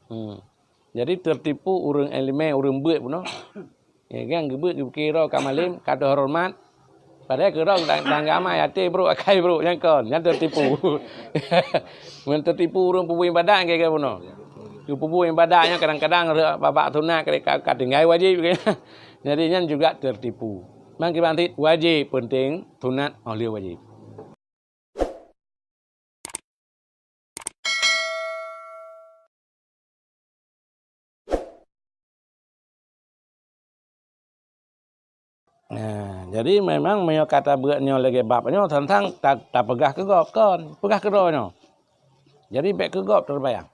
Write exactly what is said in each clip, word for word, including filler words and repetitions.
Hmm. Jadi teutipu ureuëng ileumèe, ureuëng beuet bunoe. Ya kan, geubeuet geupike droe ka malem, ka teuhoreumat. Padahai keudroe tang-, tangga amai, até brok, akai brok, nyang kon, nyan teutipu. Ngon teutipu ureuëng peubuet ibadat keu bunoe. Geupeubuet ibadat nyan kadang-kadang re-, babak sunat ka, ka, ka tinggai wajéb. Jadi nyan juga teutipu. Mangkeuban cit wajéb, peunteng sunat óh lheueh wajéb. Nah, jadi memang meunyoe ka tabeuet nyoe lagée bab nyoe, teuntang ta-, tapeugah keu gob kon, peugah keu droe nyoe. Jadi bék keu gob teubayang.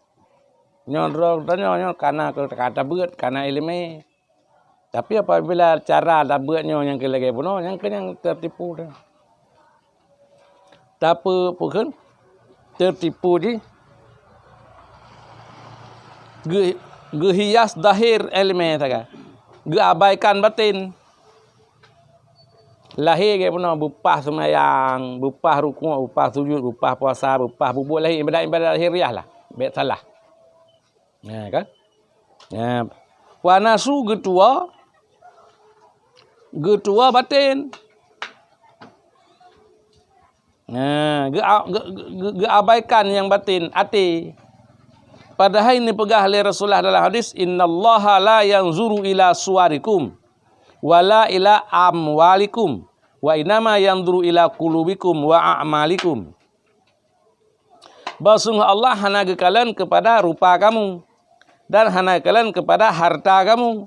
Nyoe droe tanyoe nyoe kana keu ka tabeuet, kana ileumèe. Tapi apabila cara tabeuet nyoe nyang keu lagée bunoe, nyang keu nyang teutipu teuh. Tapi peue kheun? Teutipu jih geu-, geuhias zahir ileumèe sagai, geuabaikan batin. Lahé gét bunoe, beupah seumayang, beupah rukuk, beupah sujud, beupah puasa, beupah bubuet lahé, ibadat-ibadat lahiriah lah, bék salah. Nah, kan? Nah, wa nasu geutuwoe, geutuwoe batin. Nah, geu-, geu-, geu-, geuabaikan nyang batin, até. Padahai neupeugah lé Rasulullah dalam hadis, "Innallaha la yanzuru ila suwarikum, wala ila amwalikum, wa innama yanzuru ila qulubikum wa a'malikum." Bahwa sungguh Allah hana geukalon keupada rupa kamu, dan hana geukalon keupada harta kamu,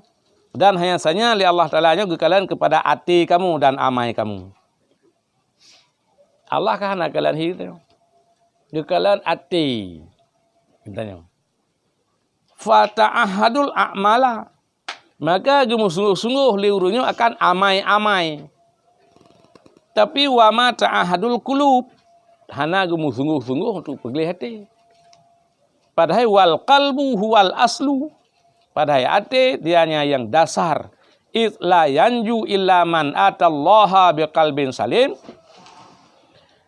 dan hanya saja lé Allah Taala nyoe geukalon keupada até kamu dan amai kamu. Allah ka hana kalon hi teuh. Geukalon até. Geutanyoe. Fata'ahadul a'mala. Maka geumeusungoh-sungoh lé ureuëng nyoe akan amai-amai. Tapi wa ma ta'ahadul qulub. Hana geumeusungoh-sungoh untuk peugleh até. Padahai wal qalbu huwal aslu. Padahai até dianya yang dasar. Id la yanju illa man atallaha biqalbin salim.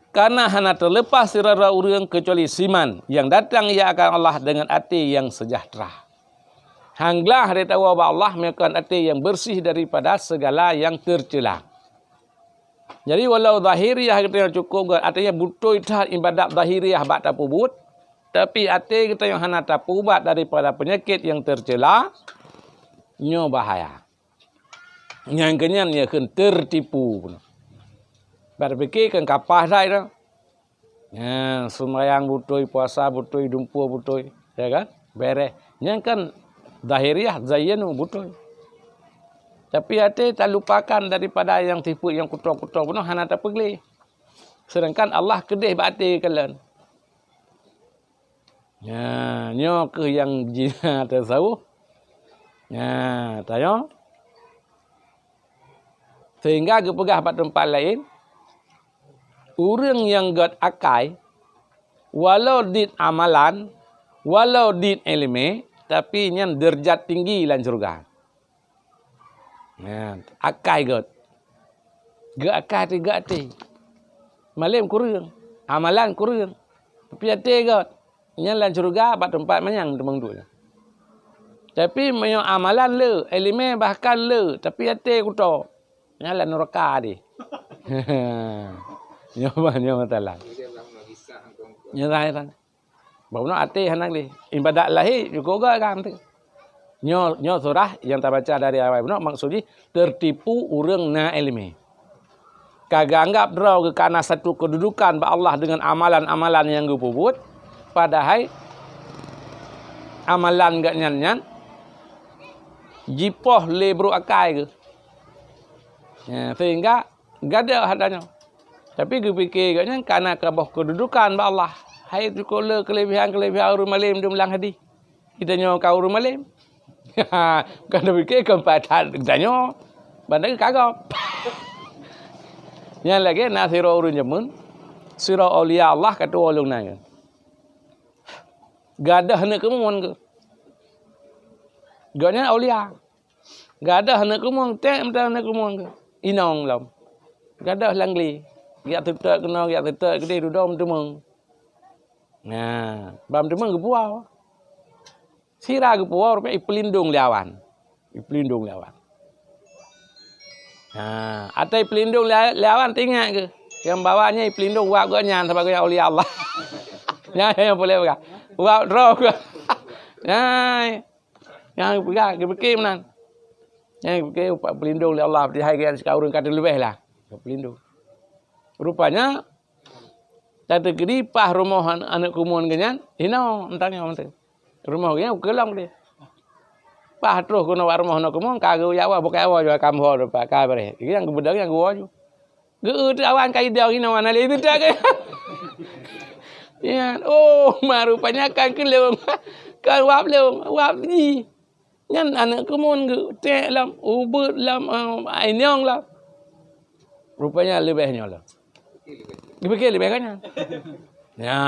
Karena hana teuleupah sidroe ureuëng keucuali siman yang datang ia akan Allah dengan até yang seujahteura. Hán glah ditawa bak Allah meunyoe kon até yang bersih daripada segala yang tercela. Jadi walau zahiriah geutanyoe cukôp gét, artinya beutôi that ibadat zahiriah bak tapeubuet, tapi até geutanyoe hana tapeuubat daripada peunyakét nyang teucéla, nyoe bahaya. Nyang keunyan nyan kheun teutipu. Bak tapike keu kapah that tu. Nyan, seumayang beutôi, puasa beutôi, dumpeue beutôi, ya kan? Beres. Nyan kan zahiriah, zayyanu beutôi. Tapi até talupakan daripada nyang sifeuet nyang kuto-kuto bunoe hana tapeugleh. Sedangkan Allah keudeh bak até kalon. Nyan, nyoe kheueh nyang jina tasawuf. Nyan, tanyoe. Sehingga geupeugah bak teumpat laén, ureuëng nyang gét akai, walau dit amalan, walau dit iéleumé, tapi nyan deurajat tinggi lam syeuruga. Nyan, akai gét. Gét akai teuh gét até. Malém kureueng, amalan kureueng, tapi até gét. Nyan lam syeuruga bak teumpat manyang teumeung duek nyan. Tapi meunyoe amalan le, iéleumé bahkan le, tapi até kuto, nyan lam nuraka deh. Nyoe bah, nyoe masalah. Nyoe lah, ya kan? Bah bunoe até hana gleh. Ibadat lahé jukôp gét kan tu. Nyoe, nyoe surah nyang tabaca dari awai bunoe, maksud jih teutipu ureuëng na iéleumé. Ka geuanggap droe geuh kana satu keududukan bak Allah deungon amalan-amalan nyang geupeubuet, padahai amalan geuh nyan nyan jipoh lé brok akai geuh. Ya, sehingga gadôh that nyoe. Tapi geupike geuh nyan kana kaboh keududukan bak Allah. Hai jukôp le keulebihan-keulebihan ureuëng malém dum lam hadih. Geutanyoe ka ureuëng malém. Ka tapike kon paih that geutanyoe. Bandar ka gob. Nyan lagée na sidroe ureuëng jameun, sidroe aulia Allah ka tuwoe lôn nanggroe. Gadôh aneuëk keumuen geuh. Gobnyan aulia. Gadôh aneuëk keumuen, trép meuteumé aneuëk keumuen geuh. Inong lom. Gadôh lam glé. Geujak seutôt keunoe, geujak seutôt keudeh, dudoe meuteumeung. Nah, ban meuteumeung geupuwoe. Sira geupuwoe rupanya ipeulindong lé awan. Ipeulindong lé awan. Ha, ateueh ipeulindong lé, lé awan teuingat keuh. Nyang bawa nyan ipeulindong uap gobnyan sabagai aulia Allah. Nyan nyang peureulèe peugah. Uap droe geuh. Nyan. Nyang geupeugah, geupike meunan. Nyang geupike upat peulindong lé Allah, padahai geuh nyan sikaureueng ka teuleubeh lah. Peulindong. Rupanya, tateukeudi paih rumoh an-, aneuk keumuen geuh nyan, hinoe, meutanyoe mantong. Rumoh geuh nyan u keulong deh. Paih troh keunoe bak rumoh aneuk keumuen, ka geujak woe, bukai woe jua, ka meuho depan, ka beureh. Nyang geubeudôh nyang geuwoe ju. Geu-eu teuk awan ka idong inoe hana lé teutak keu. Ya, oh, ma rupanya kan keu lôn. Kan uap lôn, uap jih. Nyan aneuk keumuen geutek lam, ubeut lam, eh, ainyong lam. Rupanya leubeh nyoe lom. Geupike leubeh kan nyan. Nya,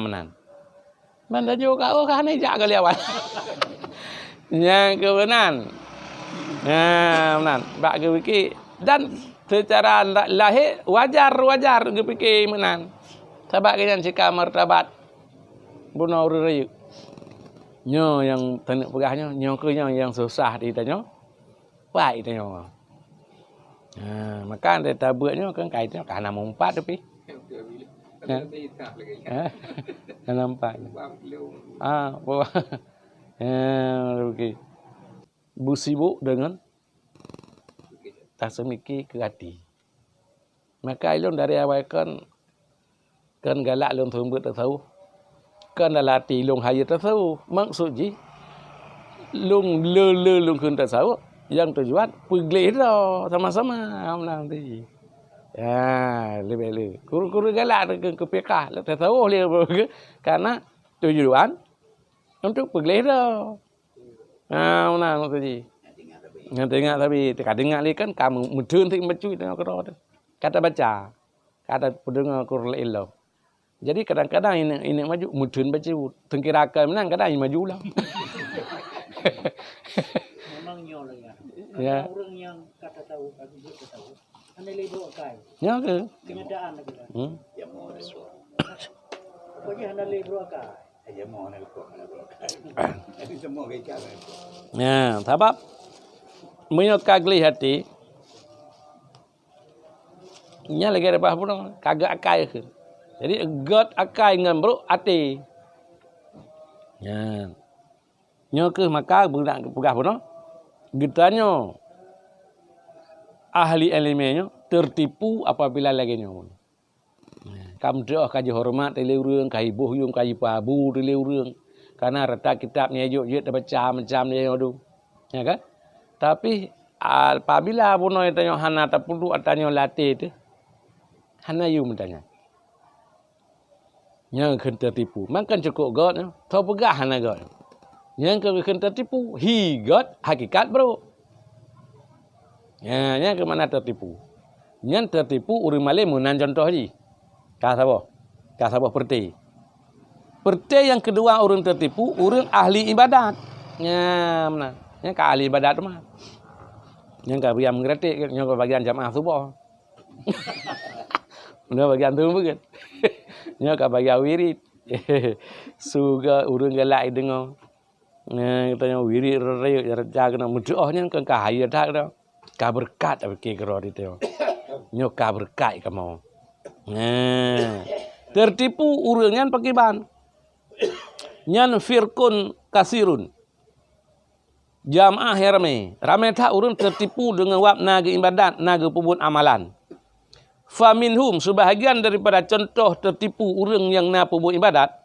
meunan. Ban laju ka, oh, ka hana jak kali awai. Nyang keu meunan. Nah, meunan. Bak geupike. Dan secara la-, lahé wajar, wajar geupike meunan. Sabab geuh nyan sika martabat bunoe ureueng rayeuk. Nyoe nyang taneuk peugah nyoe, nyoe keuh nyoe nyang susah di tanyoe. Wah, itu nyoe. Ha, maka dari tabeuet nyoe kan kai nyoe ka hana mumpat tapi. Ha? Ha? Hana mumpat. Ah, wah. Ha, okey. Beusibuk dengan taseumiki keu até. Maka ilôn dari awai kon Kon galak lôn seumeubeuet tasawuf. Kon dalam até lôn hayeu tasawuf. Maksud jih, lôn le-le lôn kheun tasawuf, nyang tujuan peugleh droe sama-sama. Meunan tu jih. Ya, leubeh le. Kureueng-kureueng galak keu, keu fiqah, tasawuf le, karena tujuan untuk peugleh droe. Ha, meunan maksud jih. Nyan teuingat tapi, teuka teuingat lé kan, ka meutheun sit bacut teuingat keudroe teuh. Ka tabaca. Ka tapeudeungoe keu ureueng laén lom. Jadi kadang-kadang ineuk, ineuk maju meutheun bacut. Teungkira keu meunan kadang maju lom. Memang nyoe lagèe nyan. Ya. Ureueng nyang ka tasawuf, ka geujeuet tasawuf, hana lé brok akai. Nyoe keuh. Kenyataan lagèe nyan. Hmm. Pokoknya hana lé brok akai. Ya, sabab meunyoe ka gleh até, nyan lagèe reubah bunoe, ka gèt akai kheun. Jadi gèt akai ngon brok até. Nyan. Nyoe keuh maka beunak peugah bunoe, geutanyoe ahli ileumèe nyoe teurtipu apabila lagèe nyoe. Ka meutu'oh ka jihoreumat lé ureueng, ka jiboh yuem, ka jipeuabu lé ureueng. Karena rata kitab nyang jeuet-jeuet tabaca macam nyoe dum. Ya kan? Tapi apabila bunoe tanyoe hana tapeuduek, tanyoe lam até teuh, hana yum tanyoe. Nyang kheun teutipu. Mangkon cukôp göt nyoe, tho peugah hana göt. Nyang kheun teutipu, hi göt, hakikat brôk. Nyan, nyan keuh makna teutipu. Nyan teutipu ureueng malém meunan contoh jih. Ka saboh. Ka saboh peureuté. Peureuté nyang keudua ureueng teutipu, ureueng ahli ibadat. Nyan meunan. Nyan ka ahli ibadat teuma. Nyan ka bagian meukritik, nyan ka bagian jamaah suboh. Nyoe bagian tu mungkin. Nyoe ka bagian wirid. Su geuh ureueng galak jideungoe. Nah, geutanyoe wirid reureuek, reja keunoe meutu'oh nyan kan ka hayeu that dah. Ka beureukat tapi keudroe di tanyoe. Nyoe ka beureukat kamoe. Nah, teurtipu ureueng nyan pakriban. Nyan firqun kasirun. Jamaah nyang ramé. Ramé that ureueng teutipu deungon wab na geuibadat, na geupeubuet amalan. Faminhum, seubahgian daripada contoh teutipu ureueng nyang na peubuet ibadat,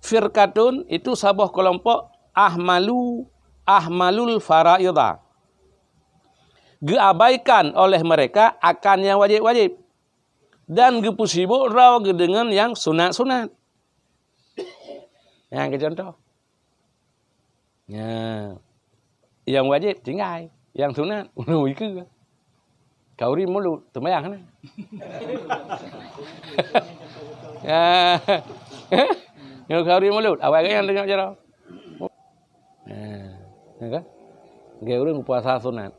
firqatun, itu saboh keulompok, ahmalu, ahmalul faraidha. Geuabaikan oleh mereka akan nyang wajéb-wajéb. Dan geupeusibok droe geuh deungon nyang sunat-sunat. Nyang keu contoh. Nya. Nyang wajéb tinggai, nyang sunat ulôn ikeue. Khauri mulod, teumayang na. Ya. Nyoe khauri mulod, awai geuh nyang tanyong jaroe. Nah, ya kan? Gaya ureueng puasa sunat.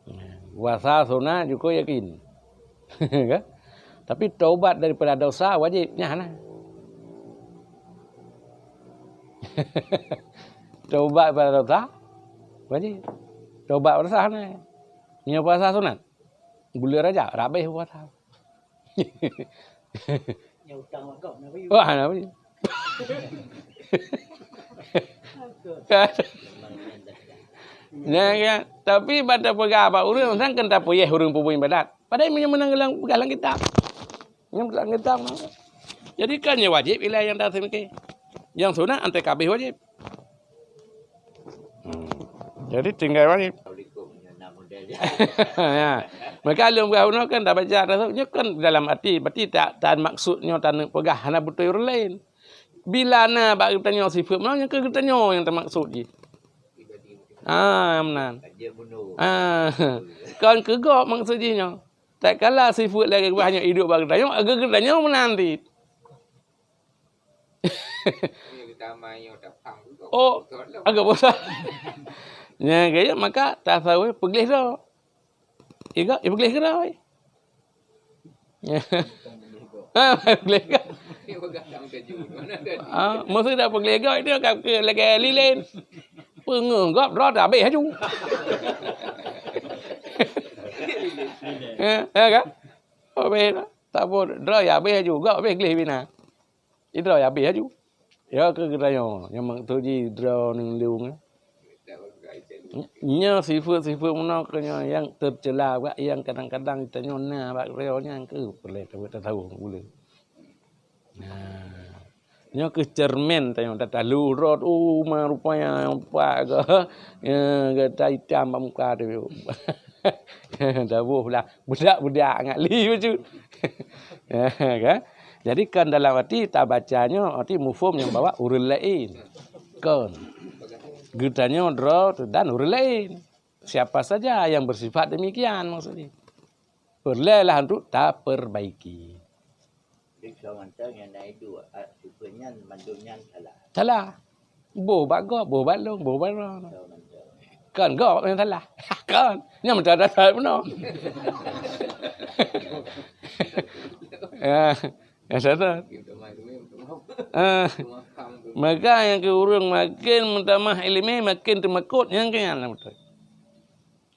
Nah, puasa sunat jukô yakin. Kan? Tapi taubat daripada dosa wajib, nyan hana. Taubat bak dosa wajib. Taubat bak dosa hana. Nyoe puasa sunat. Buleuen Rajab, rabeh puasa. Wah, hana apa. Nyan kan, tapi ban tapeugah bak ureueng, sang kan tapuyeh ureueng peubuet ibadat. Padahai meunyoe meunan lam, peugah lam kitab. Nyang lam kitab. Jadi kan nyang wajib ilai nyang taseumiké. Nyang sunat antai kabeh wajib. Hmm. Jadi tinggai wajib. Ya. Maka lôn peugah bunoe kan tabaca tasawuf nyoe kan dalam arti, berarti tak tan maksud nyoe taneuk peugah hana beutôi ureueng laén. Bila na bak geutanyoe sifeuet meunan, nyang keu geutanyoe nyang tamaksud jih. Ah, meunan. Ah, kon keu gob maksud jih nyoe. Tatkala sifeuet lagèe geupeugah nyoe idup bak geutanyoe, keu geutanyoe meunan cit. Oh, agak bosan. Nyan keuh, maka tasawuf peugleh droe. Iga, ipeugleh keudroe. Ha, peugleh keudroe. Ha, meusidang peugleh keudroe itu ka keu lagèe lilén. Peungeuh gob droe dah habéh laju. Ha, ha kan? Habéh dah. Saboh droe ya habéh laju, gob habéh gleh bina. Idroe ya habéh laju. Ya keu geutanyoe, nyang maksud jih droeneuh lôn, eh. Nyoe sifeuet-sifeuet meunoe keuh nyoe nyang teucela bak nyang kadang-kadang geutanyoe na bak droe nyan keuh peureulèe tabeuteupeue buleuen. Nah, nyoe keuh cermin tanyoe, tatalu rot, oh, ma rupanya empat ke, ya, gata itam bak muka tu. Taboh lah. Budak-budak ngat li bacut. Ya, kan? Jadi kan dalam arti tabaca nyoe, arti mufhum nyang bahwa ureueng laén. Kon. Geutanyoe droe dan ureueng laén. Siapa saja yang bersifat demikian maksudnya. Peureulèe lah untuk taperbaiki. Jadi, soe mantong nyang na iduek, a, sifeuet nyan mandum nyan salah. Salah. Boh bak gob, boh bak lôn, boh bak droe. Soe mantong. Kon gob nyang salah. Kon. Nyan meunan that-that bunoe. Ya. Ya, that-that. Ah. Maka nyang keu ureueng makin meutamah ileumèe, makin teumakot nyang keu nyan beutôi.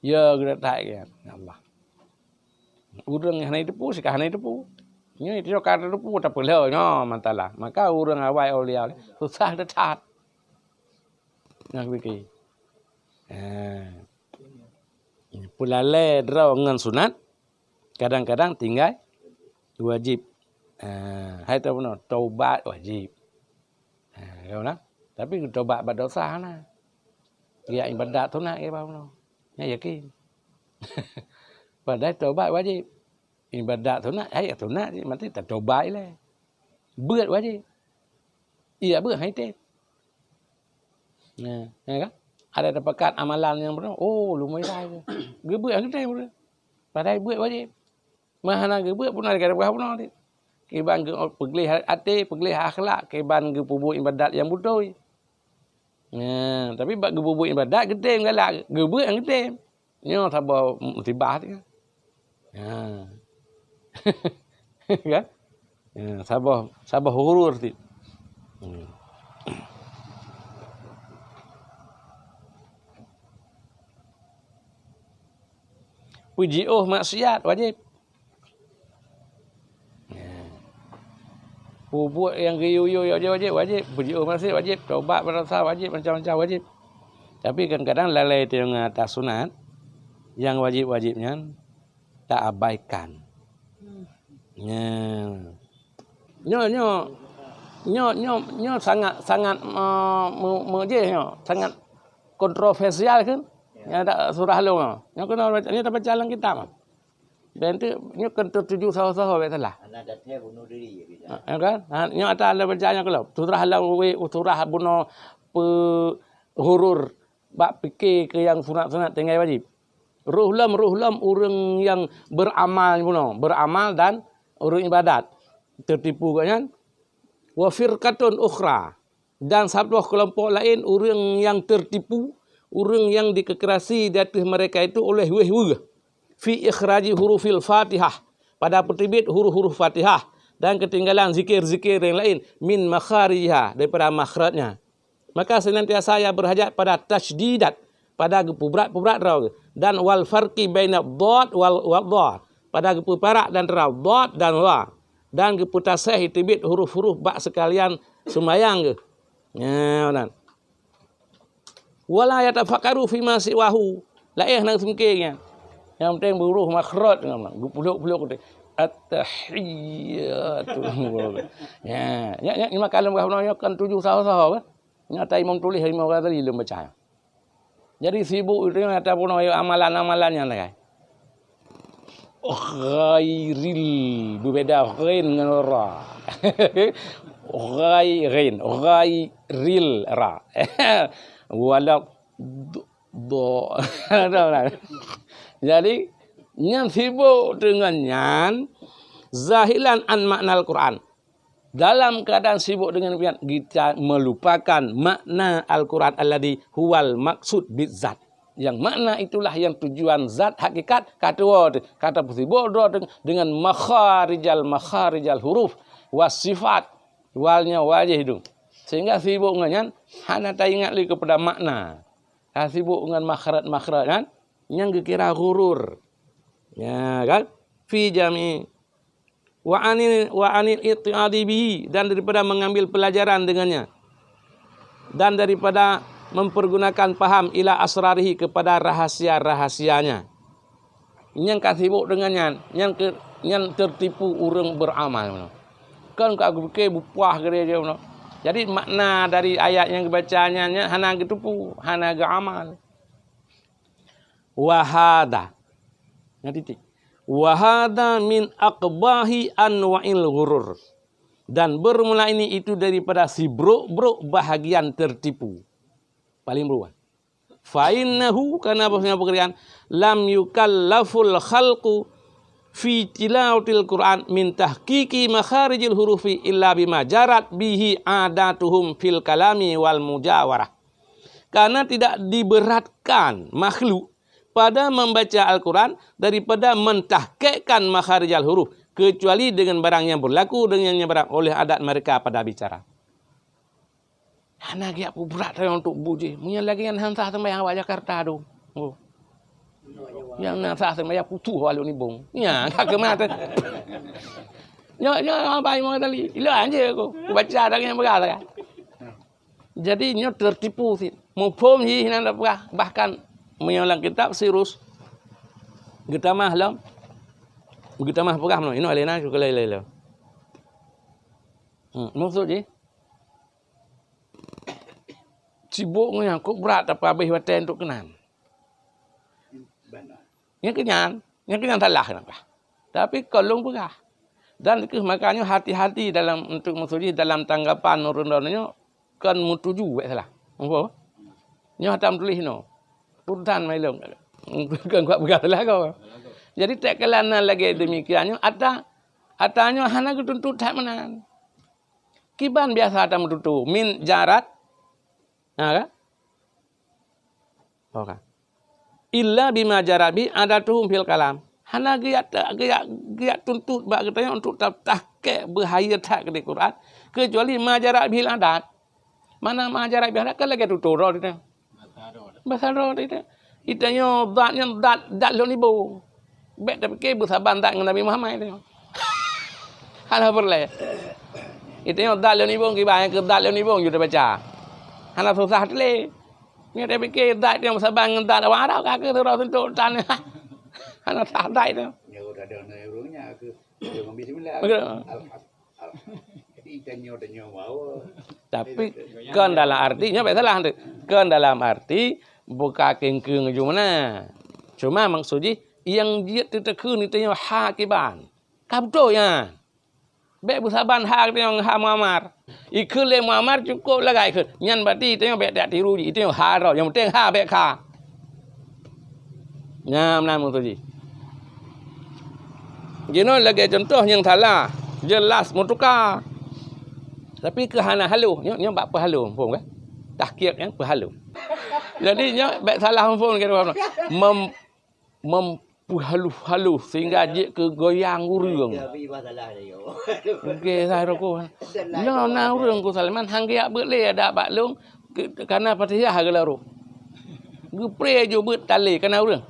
Ya, geudak that nyan. Ya Allah. Ureueng nyang hana jiteupeue, sika hana jiteupeue. Nyoe itu ka jiteupeue, tapi lheueh nyoe masalah. Maka ureueng awai aulia susah that-that. Nah, pike. Ha. Peulalèe droe ngon sunat, kadang-kadang tinggai wajib. Ha, hai tapeugah taubat wajib. Ha, ka na. Tapi taubat bak dosa hana. Ya ibadat sunat ke baru. Nya yakin. Padahai taubat wajib. Ibadat sunat, hai sunat je, mati tatobat ilèe. Beuet wajib. Iya beuet hai tem. Nah, ya kan? Ada tapakat amalan nyang beureunoe, oh, lumayan. Geubeuet hai tem beureunoe. Padahai beuet wajib. Mah hana geubeuet pun ada kata bunoe teuh. Kiban geu-, peugleh até, peugleh akhlak, kiban geupeubuet ibadat nyang beutôi. Nah, tapi bak geupeubuet ibadat geutem galak, geubeuet nyang geutem. Nyoe saboh musibah teuh. Ha. Kan? Ya, saboh, saboh ghurur teuh. Hmm. Peujiôh maksiat wajib. Ya. Peubuet nyang geuyue-yue wajib, wajib, wajib. Peujiôh maksiat wajib, taubat bak dosa wajib, macam-macam wajib. Tapi kadang-kadang lalai teuingat atas sunat, nyang wajib-wajib nyan taabaikan. Hmm. Ya. Nyoe, nyoe, nyoe, nyoe, nyoe sangat, sangat, eh, me-, me-, jih nyoe, sangat kontroversial kan? Ya. Nyoe tak surah lôn nyoe. Nyoe keunoe baca, nyoe tabaca lam kitab. Dan tu, nyoe kan tertuju saho-saho, biasalah. Anak dah teh bunuh diri, ya, bisa. Ha, ya kan? Ha, nyoe ata Allah baca nyoe kalau. Surah lôn wéh, surah bunoe pe-, ghurur. Bak pike keu nyang sunat-sunat tinggai wajib. Roh lom, roh lom ureueng nyang beuramal bunoe, beuramal dan ureueng ibadat. Teutipu gobnyan. Wa firqatun ukhra, dan saboh keulompok laén ureueng nyang teutipu, ureueng nyang dikekerasi di ateueh mereka itu oleh weueh-weueh. Fi ikhraji hurufil Fatihah, pada peuteubiet huruf-huruf Fatihah dan keutinggalan zikir-zikir nyang laén min makharijiha, daripada makhrajnya. Maka senantiasa ia berhajat pada tasdidat, pada geupubrat-pubrat droe geuh, dan wal farqi baina dhad wal, wal dhad, pada geupeuparak dan antara dhad dan dha, dan geupeutaseh teubiet huruf-huruf bak seukalian seumayang geuh. Nyan, meunan. Wala yatafakkaru fima siwahu. Laén hana geuseumiké nyan. Nyang penting beuruh makhraj, geupulék-pulék keuté. At-tahiyyatu. Ya, ya, ya, lima kali meukawen nyoe kan tuju saho-saho, kan? Nyata Imam tuléh, Imam Ghazali lom baca. Jadi sibuk itu nyata pun amalan-amalan nyang laén. Ghairil, beubeda ghain ngon ra. Ghairin, ghairil ra. Wala d-, do. Jadi, nyan sibuk deungon nyan, zahilan an makna Al-Quran. Dalam keadaan sibuk dengan pian, kita melupakan makna Al-Quran alladzi huwal maksud bizzat. Yang makna itulah yang tujuan zat hakikat, kata, kata peusibuk droe dengan makharijal, makharijal huruf, was sifat, walnya wajih itu. Sehingga sibuk ngon nyan, hana taingat lagi kepada makna. Ha, sibuk ngon makhraj-makhraj kan, nyang geukira ghurur. Ya kan? Fi jami wa anil, wa anil i'tiqadi bihi, dan daripada mengambil pelajaran dengannya, dan daripada mempergunakan paham ila asrarihi, kepada rahasia-rahasianya. Nyang ka sibuk dengan nyan, nyang ke, nyang tertipu ureuëng beramal. Kan ka geupike bupah gede je. Jadi makna dari ayat nyang gebaca nyan, nyan hana geutupu, hana geuamal. Wahada. Nah, titik. Wahada min aqbahi anwa'il ghurur. Dan bermula ini itu daripada sibrok-brok bahagian tertipu. Paling beruan. Fa innahu, karena bahwasanya pekerjaan, lam yukallaful khalqu fi tilawatil Quran min tahqiqi makharijil hurufi illa bima jarat bihi adatuhum fil kalami wal mujawarah. Karena tidak diberatkan makhluk pada membaca Al-Quran daripada mentahqiqkan makharijal huruf, kecuali dengan barang yang berlaku dengan yang barang oleh adat mereka pada bicara. Hana giak pubrat untuk bujih. Meunyoe lagée nyan han sah seumayang awak Jakarta tu. Oh. Nyang na sah seumayang putuh awak lôn ibong. Nya, ka keumah tu. Nyo, nyo, abai mo tadi. Ila anje aku. Baca dah nyang peugah kan. Jadi nyoe tertipu sit. Muphom hi hinan peugah. Bahkan meunyoe lam kitab Sirus geutamah lom. Geutamah peugah meunoe. Inoe lé na, syukur lé, lé, lé. Hmm, maksud jih? Sibok ngon nyang kok brat, tapi habéh watée untuk keunan. Nyang keunyan, nyang keunyan salah kenapa? Tapi kon lôn peugah. Dan keuh makanya hati-hati dalam untuk meusuji dalam tanggapan ureuëng droeneuh nyoe kon meutuju bék salah. Muphom? Nyoe hata meutuléh nyoe. Urusan mai lôn. Kon kuat peugah salah kau. Jadi tak kala na lagée demikian nyoe ata, ata nyoe hana geutuntut that meunan. Kiban biasa tameututoe min jarat. Ha kan? Oh kan. Illa bima jarat bi adatuhum fil kalam. Hana geujak, geujak, geujak tuntut bak geutanyoe untuk ta-, tahqiq beuhayeu that keu di Quran, kecuali ma jarat bihil adat. Mana ma jarat bihil adat kan lagée tutoe droe teuh. Bahasa droe teuh. Itanyoe dat nyan dat, dat lôn ibong. Bék tapike beusaban dat ngon Nabi Muhammad itanyoe. Hana peureulée. Itanyoe dat lôn ibong kiban nyang keu dat lôn ibong ju tabaca. Hana susah teuh lé. Nyoe tapike dat nyang beusaban ngon dat awak Arab ka keu surah suntok tan. Hana sah dat itu. Nyoe udah ada nyoe ureuëng nya keu, keu bismillah. Betul. Al-, al-, jadi itanyoe, tanyoe mau. Tapi kon dalam arti, nyoe bék salah tu. Kon dalam arti buka kengkeng jumna. Cuma maksud jih, nyang jeuet teuteukheun itanyoe ha kiban. Ka beutôi nyan. Bék beusaban ha geutanyoe ngon ha muamar. Ikheun lé muamar cukôp lagée ikheun. Nyan berarti itanyoe bék tak tiru jih. Itanyoe ha droe. Nyang penting ha bék kha. Nyan meunan maksud jih. Jinoe lagée contoh nyang salah, jelas meutuka. Tapi keu hana haloh, nyoe, nyoe bak peuhaloh, muphom kan? Tahqiq nyan peuhaloh. Jadi nyoe bék salah muphom keu mem-, mem-, peuhaloh-haloh sehingga jeuet keu goyang ureuëng. Tapi masalah dia. Okey, saya rokok. Nyoe na ureuëng ku Sulaiman hang geujak beuet lé adak bak lôn, Ke-, kana Fatihah geularoh. Geupreh ju beuet tali kana ureuëng.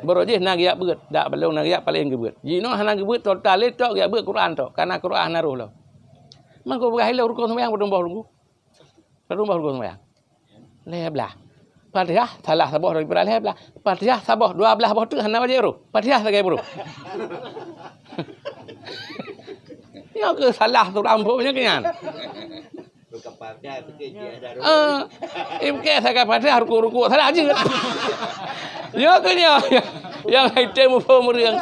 Baroe jih na geujak beuet, dak balong na geujak paléng geubeuet. Jinoe hana geubeuet total lé tok geujak beuet Quran tok, kana Quran hana roh lom. Mangko peugah ilong rukon sumbayang padum boh rukon. Padum boh rukon sumbayang. Lhée blaih. Fatihah salah saboh daripada lhée blaih. Fatihah saboh dua blaih boh teuh hana wajéb roh. Fatihah sagai baroe. Nyoe keuh salah tu rampok nyoe keuh nyan. Bukan pada, bukan dia dah. Ah, eh, bukan sagai Fatihah rukuk-rukuk salah jeuet. Nyoe keuh nyoe. Nyang hai teu muphom ureuëng.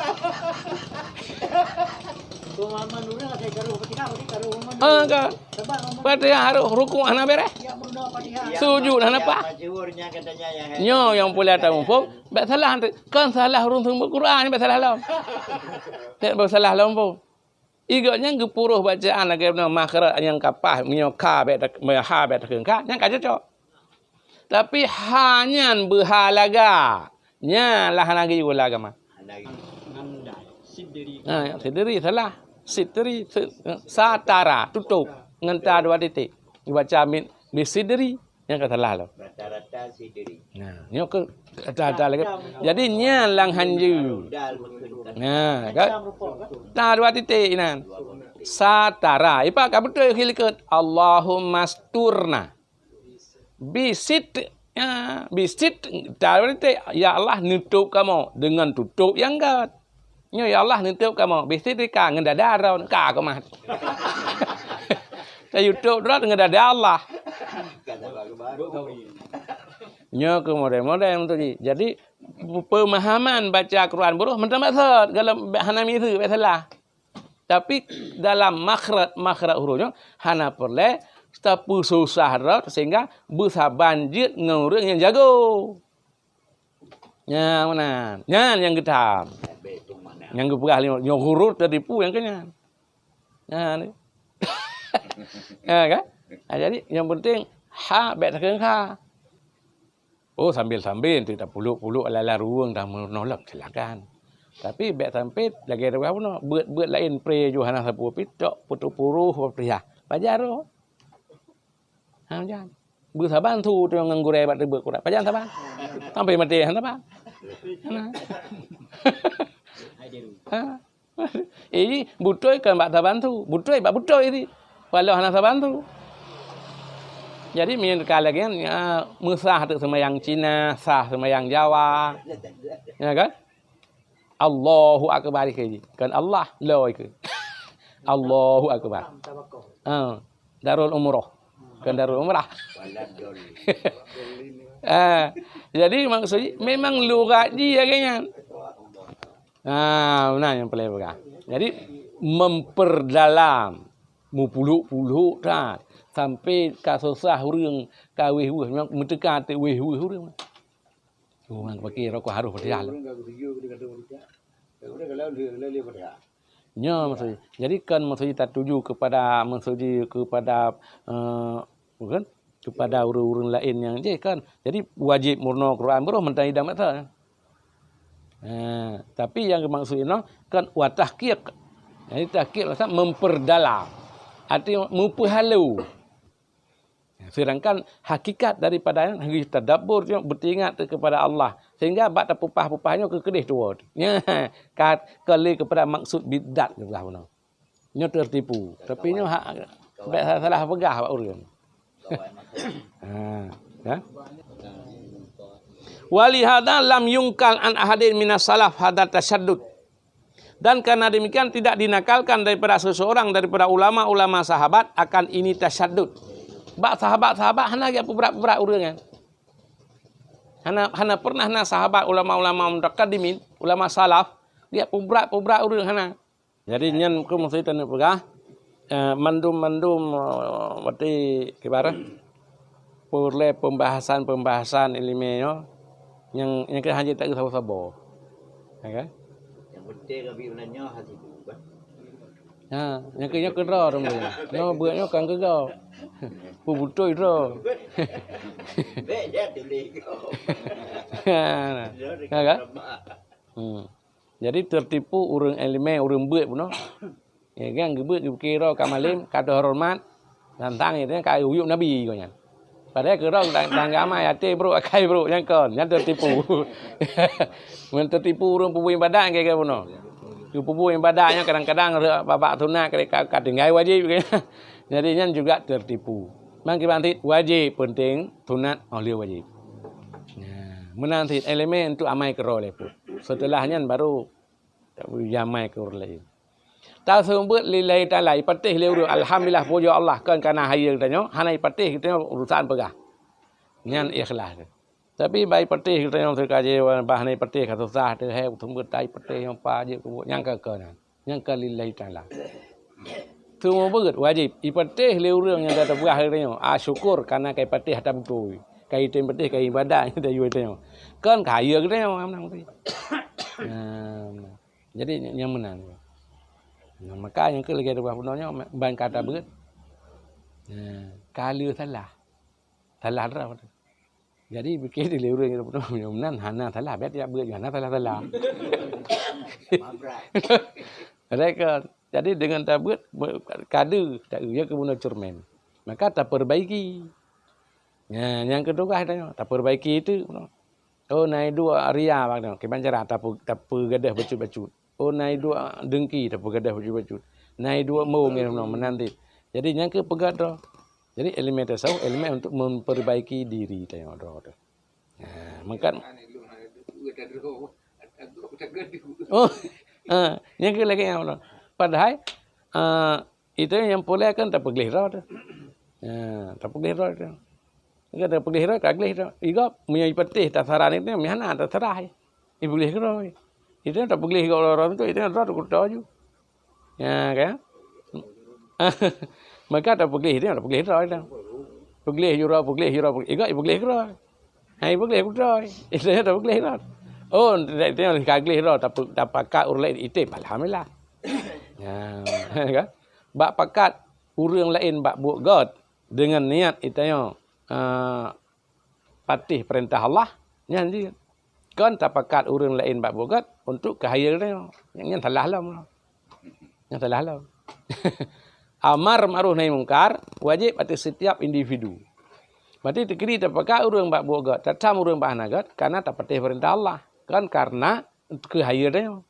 Pemahaman ureuëng ada karuh Fatihah, berarti karuh Fatihah. Ah, kan. Fatihah harôh rukuk hana béreh. Sujud hana paih. Nyoe nyang pula tamuphom, bék salah tu. Kon salah ureuëng seumeubeuet Quran, bék salah lom. Bék salah lom pun. Igoe nyan geupuroh bacaan lagée na makhraj nyang ka paih, meunyoe ka bék ta-, meunyoe ha bék takheun ka, nyan ka cocok. Tapi ha nyan beuha laga. Nyan lah hana geuyue lam agama. Hana geuyue. Ha, sidri salah. Sidri, se-, satara, tutup. Ngon ta dua titik. Dibaca min, bisidri, nyan ka salah lom. Rata-rata sidri. Nah, nyoe keuh rata-rata lagée. Jadi nyan lam hanjeuet. Dal meukeun. Nah, kan? Ta dua titik inan. Satara. Ipak ka beutôi khilkot. Allahummasturna. Bisit, ya, bisit, ta berarti, "Ya Allah, nutup kamoe dengan tutup nyang gét." Nyoe, "Ya Allah, nutup kamoe." Bisit ka ngon dada droe, ka keu mah. Tayutup droe ngon dada Allah. Nyoe keuh model-model untuk ji. Jadi, pemahaman baca Quran buroh mantong maksud, kalau hana miseue, bék salah. Tapi dalam makhraj, makhraj huruf nyoe hana peureulée tapeususah droe sehingga beusaban jeuet ngon ureuëng nyang jago. Nyan meunan. Nyan nyang geutam. Nyang geupeugah lé nyoe huruf teudipu nyang keu nyan. Nyan. Ha, kan? Ha, jadi yang penting ha bék takheun kha. Oh, sambil-sambil tu tapuluk-puluk lam-lam ruweueng dah meunolak, silakan. Tapi bék sampai lagée dua bunoe, beuet-beuet laén pre ju hana sapeue pih tok putôh puroh Fatihah. Pajan roh. Ha, jan. Beusaban su tu ngon gurée bak teubeuet Quran. Pajan saban. Sampai maté hana saban. Hana. Ha. Eh, beutôi kon bak tabantu, beutôi bak beutôi jih. Walau hana tabantu. Jadi, meunyoe ka lagée nyan, ya, meusah teuk seumayang Cina, sah seumayang Jawa. Ya kan? Allahu Akbar ikeu jih. Kon Allah, lo ikeu. Allahu Akbar. Ha, Darul Umroh. Kon Darul Umrah. Ha, jadi maksud jih, memang lugat jih lagée nyan. Ha, meunan nyang paleng peugah. Jadi, memperdalam, mupuluk-puluk that, sampai ka susah ureuëng, ka wéh-wéh, memang meuteuka teuk wéh-wéh ureuëng. Oh, ureuëng pakai rokok harôh Fatihah. Nyoe maksud jih. Jadi, kan maksud jih tatuju kepada, maksud jih kepada, eh, bukan? Kepada ureuëng-ureuëng laén nyang jih kan. Jadi wajéb meurunoe Quran baroe mantong idam mata. Ha, tapi nyang geumaksud inoe kan wa tahqiq. Jadi tahqiq maksud memperdalam. Arti meupeuhalo. Sedangkan hakikat daripada nyan harus tadabbur, beuteuingat kepada Allah. Sehingga bak tapupah-pupah nyoe keu keudeh tuwoe. Nya, ka, ka lé kepada maksud bidat keubah bunoe. Nyoe teutipu. Tapi nyoe hak, bék salah peugah bak ureuëng. Ha, ya. Walihada lam yungkal an ahadin minas salaf hada tasyaddud. Dan karena demikian tidak dinakalkan daripada seseorang daripada ulama-ulama sahabat akan ini tasyaddud. Bak sahabat-sahabat hana geupeuberat-peuberat ureuëng nyan. Hana, hana pernah na sahabat ulama-ulama mutaqaddimin, ulama salaf, geupeuberat-peuberat ureuëng hana. Jadi nyan keuh maksud taneuk peugah, eh, mandum-mandum, eh, berarti ibarat peureulée pembahasan-pembahasan ileumé nyoe nyang, nyang keuh hana jeuet taeu saboh-saboh. Ya kan? Nyang penting keu beuet nyoe hati tu kan. Ha, nyang keuh nyoe keudroe tu nyoe. Nyoe beuet nyoe kan keu gob. Peubutôi droe. Bék dia tuléh gob. Ha, nah. Ya kan? Hmm. Jadi teutipu ureuëng ileumé, ureuëng beuet bunoe. Ya kan, geubeuet geupike droe ka malem, ka teuhoreumat, tantang itu ka uyueb Nabi gobnyan. Padahai keudroe tang-, tangga amai, até brok, akai brok, nyan kon, nyan teutipu. Meunyoe teutipu ureuëng peubuet ibadat, kira-kira bunoe. Keu peubuet ibadat nyan kadang-kadang re-, babak sunat ka, ka, ka tinggai wajéb. Jadi nyan juga teutipu. Mangkibang cit wajéb, peunteng sunat, oh lheueh wajéb. Nah, meunan cit elemen untuk amai keudroe lé pun. Setelah nyan baru jamai keu ureuëng laén. Taseumeubeuet lillahi ta'ala, ipatéh lé ureuëng, alhamdulillah, pujoe Allah, kon kana hayeue geutanyoe, hana ipatéh geutanyoe urusan peugah. Nyan ikhlas. Tapi bak ipatéh geutanyoe teuka jih, bah hana ipatéh ka susah teuh, hai seumeubeuet tai patéh nyang pa jeuet keubuet, nyang ka keu nyan. Nyang ka lillahi ta'ala. Seumeubeuet wajéb ipatéh lé ureuëng nyang ka teupeugah lé geutanyoe. Ah, syukur kana ka ipatéh ata beutôi. Ka item patéh, ka ibadat nyang tayue geutanyoe. Kon ka hayeue geutanyoe, meunan meusti. Nah, jadi nyang meunan. Nah, maka nyang keu lagée teupeugah bunoe nyoe ban ka tabeuet. Nah, ka lheueh salah. Salah droe. Jadi, pike lé ureuëng nyang peunoh meunan hana salah, bet jak beuet hana salah-salah. Mereka, jadi dengan tabeuet, be-, kade, tak ya ke guna cermin. Maka taperbaiki. Nah, nyang keudua tanyoe, taperbaiki itu. Oh, na duek ria bak nyoe. Kiban cara tape-, tapeugadeh bacut-bacut. Oh, na duek dengki, tapeugadeh bacut-bacut. Na duek mong, ya, meunan cit. Jadi, nyang keu peugah droe. Jadi, ilmu tasawuf, ilmu untuk memperbaiki diri tanyoe droe tu. Ha, meukat. Oh, ha, nyang keu lagée nyan. Padahai, eh, itu nyang peureulée kan tapeugleh droe tu. Ha, tapeugleh droe tu. Kan tapeugleh droe, ka gleh droe. Igop, meunyoe ipatéh tasaran itu, meuhana tasarah. Ipagleh droe. Itu tapeugleh igop droe tu, itu droe tu kuto ju. Ya, kan? Maka tapeugleh dia, tapeugleh droe dia. Peugleh jura, peugleh jura, peugleh, igak peugleh droe. Hai peugleh droe. Itu tapeugleh droe. Oh, dia, dia ka gleh droe, tapi tapakat ureuëng laén item, alhamdulillah. Ya, kan? Bak pakat ureuëng laén bak buet gét dengan niat itanyoe, ah, patéh peurintah Allah, nyan jeuet. Kon tapakat ureuëng laén bak buet gét untuk keu hayeue tanyoe. Nyan, nyan salah lom. Nyan salah lom. Amar ma'ruf nahi mungkar wajéb ateueh setiap individu. Berarti teukeudi tapakat ureuëng bak buet gét, tatam ureuëng bak hana gét, karena tapatéh peurintah Allah, kon karena keu hayeue tanyoe.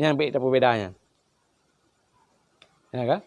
Nyan bék tapeubeda nyan. Ya kan?